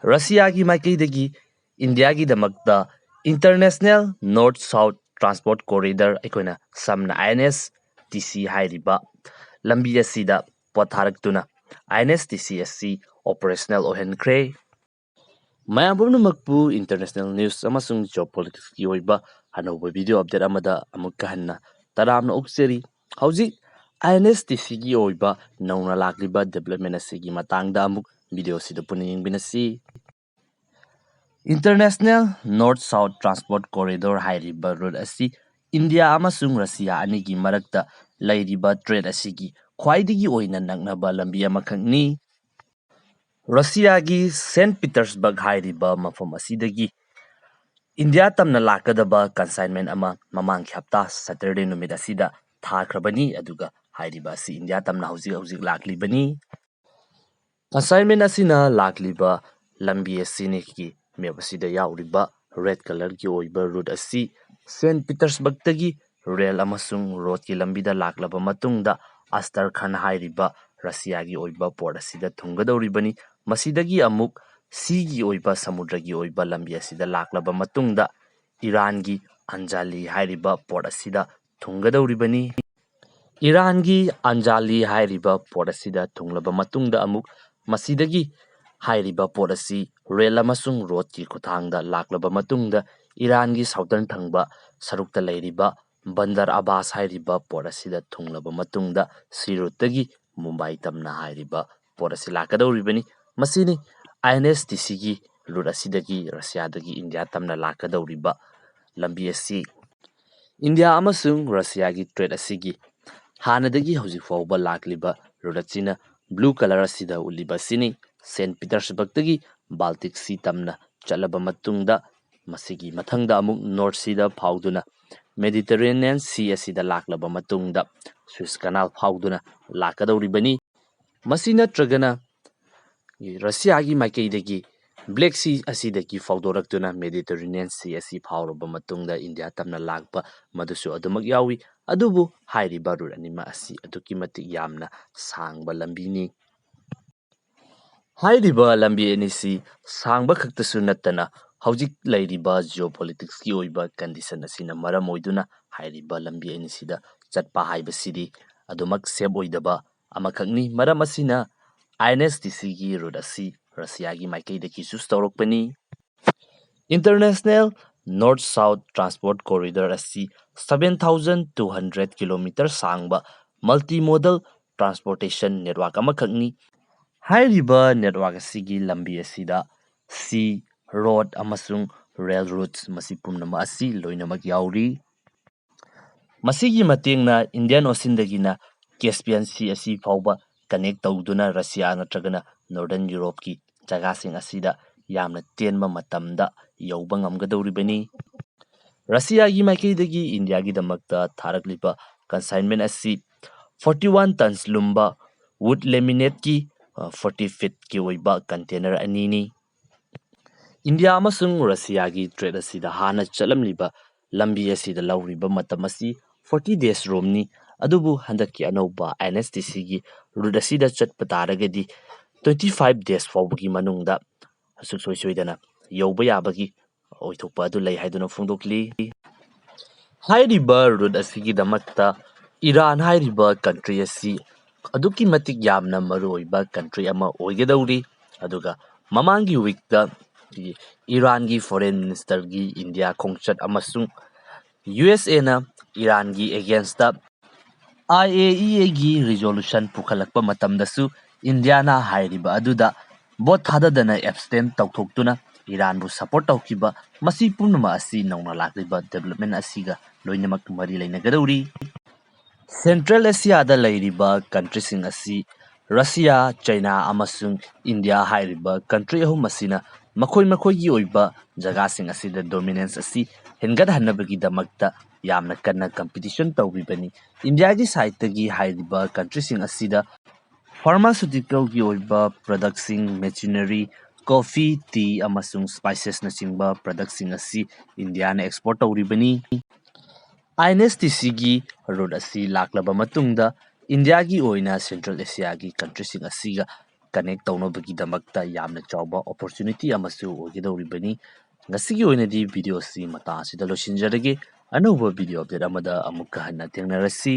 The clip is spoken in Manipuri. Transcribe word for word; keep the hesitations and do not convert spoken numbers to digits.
ꯔꯁꯤꯌꯥꯒꯤ ꯃꯥꯏꯀꯩꯗꯒꯤ ꯏꯟꯗꯤꯌꯥꯒꯤꯗꯃꯛꯇ International North South Transport Corridor, ꯑꯩꯈꯣꯏꯅ ꯁꯝꯅ I N S T C ꯍꯥꯏꯔꯤꯕ ꯂꯝꯕꯤ ꯑꯁꯤꯗ ꯄꯣꯠ ꯊꯥꯔꯛꯇꯨꯅ I N S T C ꯑꯁꯤ operational ꯑꯣꯏꯍꯟꯈ꯭ꯔꯦ꯫ ꯃꯌꯥꯝ ꯄꯨꯝꯅꯃꯛꯄꯨ international news ꯑꯃꯁꯨꯡ geopoliticsꯀꯤ ꯑꯣꯏꯕ ꯑꯅꯧꯕ video update ꯑꯃꯗ ꯑꯃꯨꯛꯀ ꯍꯟꯅ ꯇꯔꯥꯝꯅ ꯑꯣꯛꯆꯔꯤ꯫ ꯍꯧꯖꯤꯛ I N S T Cꯒꯤ ꯑꯣꯏꯕ ꯅꯧꯅ ꯂꯥꯛꯂꯤꯕ development ꯑꯁꯤꯒꯤ ꯃꯇꯥꯡꯗ ꯑꯃꯨꯛ video ꯑꯁꯤꯗ ꯄꯨꯟꯅ ꯌꯦꯡꯃꯤꯟꯅꯁꯤ꯫ International North South Transport Corridor ꯍꯥꯏꯔꯤꯕ route ꯑꯁꯤ ꯏꯟꯗꯤꯌꯥ ꯑꯃꯁꯨꯡ ꯔꯁꯤꯌꯥ ꯑꯅꯤꯒꯤ ꯃꯔꯛꯇ ꯂꯩꯔꯤꯕ trade ꯑꯁꯤꯒꯤ ꯈ꯭ꯋꯥꯏꯗꯒꯤ ꯑꯣꯏꯅ ꯅꯛꯅꯕ ꯂꯝꯕꯤ ꯑꯃꯈꯛꯅꯤ꯫ ꯔꯁꯤꯌꯥꯒꯤ Saint Petersburg ꯍꯥꯏꯔꯤꯕ ꯃꯐꯝ ꯑꯁꯤꯗꯒꯤ ꯏꯟꯗꯤꯌꯥ ꯇꯝꯅ ꯂꯥꯛꯀꯗꯕ consignment ꯑꯃ ꯃꯃꯥꯡꯒꯤ ꯍꯞꯇꯥ Saturday ꯅꯨꯃꯤꯠ ꯑꯁꯤꯗ ꯊꯥꯈ꯭ꯔꯕꯅꯤ, ꯑꯗꯨꯒ ꯍꯥꯏꯔꯤꯕ ꯑꯁꯤ ꯏꯟꯗꯤꯌꯥ ꯇꯝꯅ ꯍꯧꯖꯤꯛ ꯍꯧꯖꯤꯛ ꯂꯥꯛꯂꯤꯕꯅꯤ꯫ Consignment ꯑꯁꯤꯅ ꯂꯥꯛꯂꯤꯕ ꯂꯝꯕꯤ ꯑꯁꯤꯅꯤ꯫ ꯃꯦꯞ ꯑꯁꯤꯗ ꯌꯥꯎꯔꯤꯕ red colourꯒꯤ ꯑꯣꯏꯕ route ꯑꯁꯤ Saint Petersburgꯇꯒꯤ rail ꯑꯃꯁꯨꯡ roadꯀꯤ ꯂꯝꯕꯤꯗ ꯂꯥꯛꯂꯕ ꯃꯇꯨꯡꯗ Astrakhan ꯍꯥꯏꯔꯤꯕ ꯔꯁꯤꯌꯥꯒꯤ ꯑꯣꯏꯕ port ꯑꯁꯤꯗ ꯊꯨꯡꯒꯗꯧꯔꯤꯕꯅꯤ꯫ ꯃꯁꯤꯗꯒꯤ ꯑꯃꯨꯛ seaꯒꯤ ꯑꯣꯏꯕ, ꯁꯃꯨꯗ꯭ꯔꯒꯤ ꯑꯣꯏꯕ ꯂꯝꯕꯤ ꯑꯁꯤꯗ ꯂꯥꯛꯂꯕ ꯃꯇꯨꯡꯗ ꯏꯔꯥꯟꯒꯤ Anzali ꯍꯥꯏꯔꯤꯕ port ꯑꯁꯤꯗ ꯊꯨꯡꯒꯗꯧꯔꯤꯕꯅꯤ꯫ ꯏꯔꯥꯟꯒꯤ Anzali ꯍꯥꯏꯔꯤꯕ port ꯑꯁꯤꯗ ꯊꯨꯡꯂꯕ ꯃꯇꯨꯡꯗ ꯑꯃꯨꯛ ꯃꯁꯤꯗꯒꯤ ꯍꯥꯏꯔꯤꯕ port ꯑꯁꯤ rail ꯑꯃꯁꯨꯡ roadꯀꯤ ꯈꯨꯠꯊꯥꯡꯗ ꯂꯥꯛꯂꯕ ꯃꯇꯨꯡꯗ ꯏꯔꯥꯟꯒꯤ southern ꯊꯪꯕ ꯁꯔꯨꯛꯇ ꯂꯩꯔꯤꯕ Bandar Abbas ꯍꯥꯏꯔꯤꯕ port ꯑꯁꯤꯗ ꯊꯨꯡꯂꯕ ꯃꯇꯨꯡꯗ sea routeꯇꯒꯤ ꯃꯨꯝꯕꯥꯏ ꯇꯝꯅ ꯍꯥꯏꯔꯤꯕ port ꯑꯁꯤ ꯂꯥꯛꯀꯗꯧꯔꯤꯕꯅꯤ꯫ ꯃꯁꯤꯅꯤ I N S T Cꯒꯤ route ꯑꯁꯤꯗꯒꯤ ꯔꯁꯤꯌꯥꯗꯒꯤ ꯏꯟꯗꯤꯌꯥ ꯇꯝꯅ ꯂꯥꯛꯀꯗꯧꯔꯤꯕ ꯂꯝꯕꯤ ꯑꯁꯤ꯫ ꯏꯟꯗꯤꯌꯥ ꯑꯃꯁꯨꯡ ꯔꯁꯤꯌꯥꯒꯤ trade ꯑꯁꯤꯒꯤ ꯍꯥꯟꯅꯗꯒꯤ ꯍꯧꯖꯤꯛ ꯐꯥꯎꯕ ꯂꯥꯛꯂꯤꯕ route ꯑꯁꯤꯅ blue colour ꯑꯁꯤꯗ ꯎꯠꯂꯤꯕ ꯑꯁꯤꯅꯤ꯫ Saint Petersburgꯇꯒꯤ Baltic Sea ꯇꯝꯅ ꯆꯠꯂꯕ ꯃꯇꯨꯡꯗ, ꯃꯁꯤꯒꯤ ꯃꯊꯪꯗ ꯑꯃꯨꯛ North Seaꯗ ꯐꯥꯎꯗꯨꯅ Mediterranean Sea ꯑꯁꯤꯗ ꯂꯥꯛꯂꯕ ꯃꯇꯨꯡꯗ Suez Canal ꯐꯥꯎꯗꯨꯅ ꯂꯥꯛꯀꯗꯧꯔꯤꯕꯅꯤ꯫ ꯃꯁꯤ ꯅꯠꯇ꯭ꯔꯒꯅ ꯔꯁꯤꯌꯥꯒꯤ ꯃꯥꯏꯀꯩꯗꯒꯤ Black Sea ꯑꯁꯤꯗꯒꯤ ꯐꯥꯎꯗꯣꯔꯛꯇꯨꯅ Mediterranean Sea ꯑꯁꯤ ꯐꯥꯎꯔꯕ ꯃꯇꯨꯡꯗ ꯏꯟꯗꯤꯌꯥ ꯇꯝꯅ ꯂꯥꯛꯄ, ꯃꯗꯨꯁꯨ ꯑꯗꯨꯃꯛ ꯌꯥꯎꯏ꯫ ꯑꯗꯨꯕꯨ ꯍꯥꯏꯔꯤꯕ route ꯑꯅꯤꯃꯛ ꯑꯁꯤ ꯑꯗꯨꯛꯀꯤ ꯃꯇꯤꯛ ꯌꯥꯝꯅ ꯁꯥꯡꯕ ꯂꯝꯕꯤꯅꯤ꯫ ꯍꯥꯏꯔꯤꯕ ꯂꯝꯕꯤ ꯑꯅꯤꯁꯤ ꯁꯥꯡꯕ ꯈꯛꯇꯁꯨ ꯅꯠꯇꯅ ꯍꯧꯖꯤꯛ ꯂꯩꯔꯤꯕ geopoliticsꯀꯤ ꯑꯣꯏꯕ condition ꯑꯁꯤꯅ ꯃꯔꯝ ꯑꯣꯏꯗꯨꯅ ꯍꯥꯏꯔꯤꯕ ꯂꯝꯕꯤ ꯑꯅꯤꯁꯤꯗ ꯆꯠꯄ ꯍꯥꯏꯕꯁꯤꯗꯤ ꯑꯗꯨꯃꯛ safe ꯑꯣꯏꯗꯕ ꯑꯃꯈꯛꯅꯤ꯫ ꯃꯔꯝ ꯑꯁꯤꯅ INSTCꯒꯤ route ꯑꯁꯤ ꯔꯁꯤꯌꯥꯒꯤ ꯃꯥꯏꯀꯩꯗꯒꯤ choose ꯇꯧꯔꯛꯄꯅꯤ꯫ International North South Transport Corridor ꯑꯁꯤ seven thousand two hundred kilometer ꯁꯥꯡꯕ multimodal transportation network ꯑꯃꯈꯛꯅꯤ꯫ ꯍꯥꯏꯔꯤꯕ network ꯑꯁꯤꯒꯤ ꯂꯝꯕꯤ ꯑꯁꯤꯗ sea, road ꯑꯃꯁꯨꯡ rail routes ꯃꯁꯤ ꯄꯨꯝꯅꯃꯛ ꯑꯁꯤ ꯂꯣꯏꯅꯃꯛ ꯌꯥꯎꯔꯤ꯫ ꯃꯁꯤꯒꯤ ꯃꯇꯦꯡꯅ Indian Oceanꯗꯒꯤꯅ Caspian Sea ꯑꯁꯤ ꯐꯥꯎꯕ connect ꯇꯧꯗꯨꯅ ꯔꯁꯤꯌꯥ ꯅꯠꯇ꯭ꯔꯒꯅ Northern Europeꯀꯤ ꯖꯒꯥꯁꯤꯡ ꯑꯁꯤꯗ ꯌꯥꯝꯅ ꯇꯦꯟꯕ ꯃꯇꯝꯗ ꯌꯧꯕ ꯉꯝꯒꯗꯧꯔꯤꯕꯅꯤ꯫ ꯔꯁꯤꯌꯥꯒꯤ ꯃꯥꯏꯀꯩꯗꯒꯤ ꯏꯟꯗꯤꯌꯥꯒꯤꯗꯃꯛꯇ ꯊꯥꯔꯛꯂꯤꯕ consignment ꯑꯁꯤ forty one tons ꯂꯨꯝꯕ wood laminateꯀꯤ, ꯑ, forty feetꯀꯤ ꯑꯣꯏꯕ container ꯑꯅꯤꯅꯤ꯫ ꯏꯟꯗꯤꯌꯥ ꯑꯃꯁꯨꯡ ꯔꯁꯤꯌꯥꯒꯤ trade ꯑꯁꯤꯗ ꯍꯥꯟꯅ ꯆꯠꯂꯝꯂꯤꯕ ꯂꯝꯕꯤ ꯑꯁꯤꯗ ꯂꯧꯔꯤꯕ ꯃꯇꯝ ꯑꯁꯤ forty days ꯔꯣꯝꯅꯤ꯫ ꯑꯗꯨꯕꯨ ꯍꯟꯗꯛꯀꯤ ꯑꯅꯧꯕ INSTCꯒꯤ route ꯑꯁꯤꯗ ꯆꯠꯄ ꯇꯥꯔꯒꯗꯤ twenty five days ꯐꯥꯎꯕꯒꯤ ꯃꯅꯨꯡꯗ ꯁꯨꯡꯁꯣꯏ ꯁꯣꯏꯗꯅ ꯌꯧꯕ ꯌꯥꯕꯒꯤ ꯑꯣꯏꯊꯣꯛꯄ ꯑꯗꯨ ꯂꯩ ꯍꯥꯏꯗꯨꯅ ꯐꯣꯡꯗꯣꯛꯂꯤ꯫ ꯍꯥꯏꯔꯤꯕ route ꯑꯁꯤꯒꯤꯗꯃꯛꯇ ꯏꯔꯥꯟ ꯍꯥꯏꯔꯤꯕ country ꯑꯁꯤ ꯑꯗꯨꯛꯀꯤ ꯃꯇꯤꯛ ꯌꯥꯝꯅ ꯃꯔꯨꯑꯣꯏꯕ country ꯑꯃ ꯑꯣꯏꯒꯗꯧꯔꯤ꯫ ꯑꯗꯨꯒ ꯃꯃꯥꯡꯒꯤ weekꯇ ꯏꯔꯥꯟꯒꯤ foreign ministerꯒꯤ ꯏꯟꯗꯤꯌꯥ ꯈꯣꯡꯆꯠ ꯑꯃꯁꯨꯡ USAꯅ ꯏꯔꯥꯟꯒꯤ againstꯇ IAEAꯒꯤ resolution ꯄꯨꯈꯠꯂꯛꯄ ꯃꯇꯝꯗꯁꯨ ꯏꯟꯗꯤꯌꯥꯅ ꯍꯥꯏꯔꯤꯕ ꯑꯗꯨꯗ vote ꯊꯥꯗꯗꯅ abstain ꯇꯧꯊꯣꯛꯇꯨꯅ ꯏꯔꯥꯟꯕꯨ support ꯇꯧꯈꯤꯕ, ꯃꯁꯤ ꯄꯨꯝꯅꯃꯛ ꯑꯁꯤ ꯅꯧꯅ ꯂꯥꯛꯂꯤꯕ development ꯑꯁꯤꯒ ꯂꯣꯏꯅꯃꯛ ꯃꯔꯤ ꯂꯩꯅꯒꯗꯧꯔꯤ꯫ Central Asiaꯗ ꯂꯩꯔꯤꯕ countryꯁꯤꯡ ꯑꯁꯤ ꯔꯁꯤꯌꯥ, ꯆꯩꯅꯥ ꯑꯃꯁꯨꯡ ꯏꯟꯗꯤꯌꯥ ꯍꯥꯏꯔꯤꯕ country ꯑꯍꯨꯝ ꯑꯁꯤꯅ ꯃꯈꯣꯏ ꯃꯈꯣꯏꯒꯤ ꯑꯣꯏꯕ ꯖꯒꯥꯁꯤꯡ ꯑꯁꯤꯗ dominance ꯑꯁꯤ ꯍꯦꯟꯒꯠꯍꯟꯅꯕꯒꯤꯗꯃꯛꯇ ꯌꯥꯝꯅ ꯀꯟꯅ competition ꯇꯧꯔꯤꯕꯅꯤ꯫ ꯏꯟꯗꯤꯌꯥꯒꯤ sideꯇꯒꯤ ꯍꯥꯏꯔꯤꯕ countryꯁꯤꯡ ꯑꯁꯤꯗ pharmaceuticalꯒꯤ ꯑꯣꯏꯕ productꯁꯤꯡ, machinery, coffee, tea ꯑꯃꯁꯨꯡ spicesꯅꯆꯤꯡꯕ productꯁꯤꯡ ꯑꯁꯤ ꯏꯟꯗꯤꯌꯥꯅ export ꯇꯧꯔꯤꯕꯅꯤ꯫ INSTCꯒꯤ route ꯑꯁꯤ ꯂꯥꯛꯂꯕ ꯃꯇꯨꯡꯗ ꯏꯟꯗꯤꯌꯥꯒꯤ ꯑꯣꯏꯅ Central Asiaꯒꯤ countryꯁꯤꯡ ꯑꯁꯤꯒ connect ꯇꯧꯅꯕꯒꯤꯗꯃꯛꯇ ꯌꯥꯝꯅ ꯆꯥꯎꯕ opportunity ꯑꯃꯁꯨ ꯑꯣꯏꯒꯗꯧꯔꯤꯕꯅꯤ꯫ ꯉꯁꯤꯒꯤ ꯑꯣꯏꯅꯗꯤ video ꯑꯁꯤ ꯃꯇꯥꯡ ꯑꯁꯤꯗ ꯂꯣꯏꯁꯤꯟꯖꯔꯒꯦ꯫ ꯑꯅꯧꯕ video update ꯑꯃꯗ ꯑꯃꯨꯛꯀ ꯍꯟꯅ ꯊꯦꯡꯅꯔꯁꯤ꯫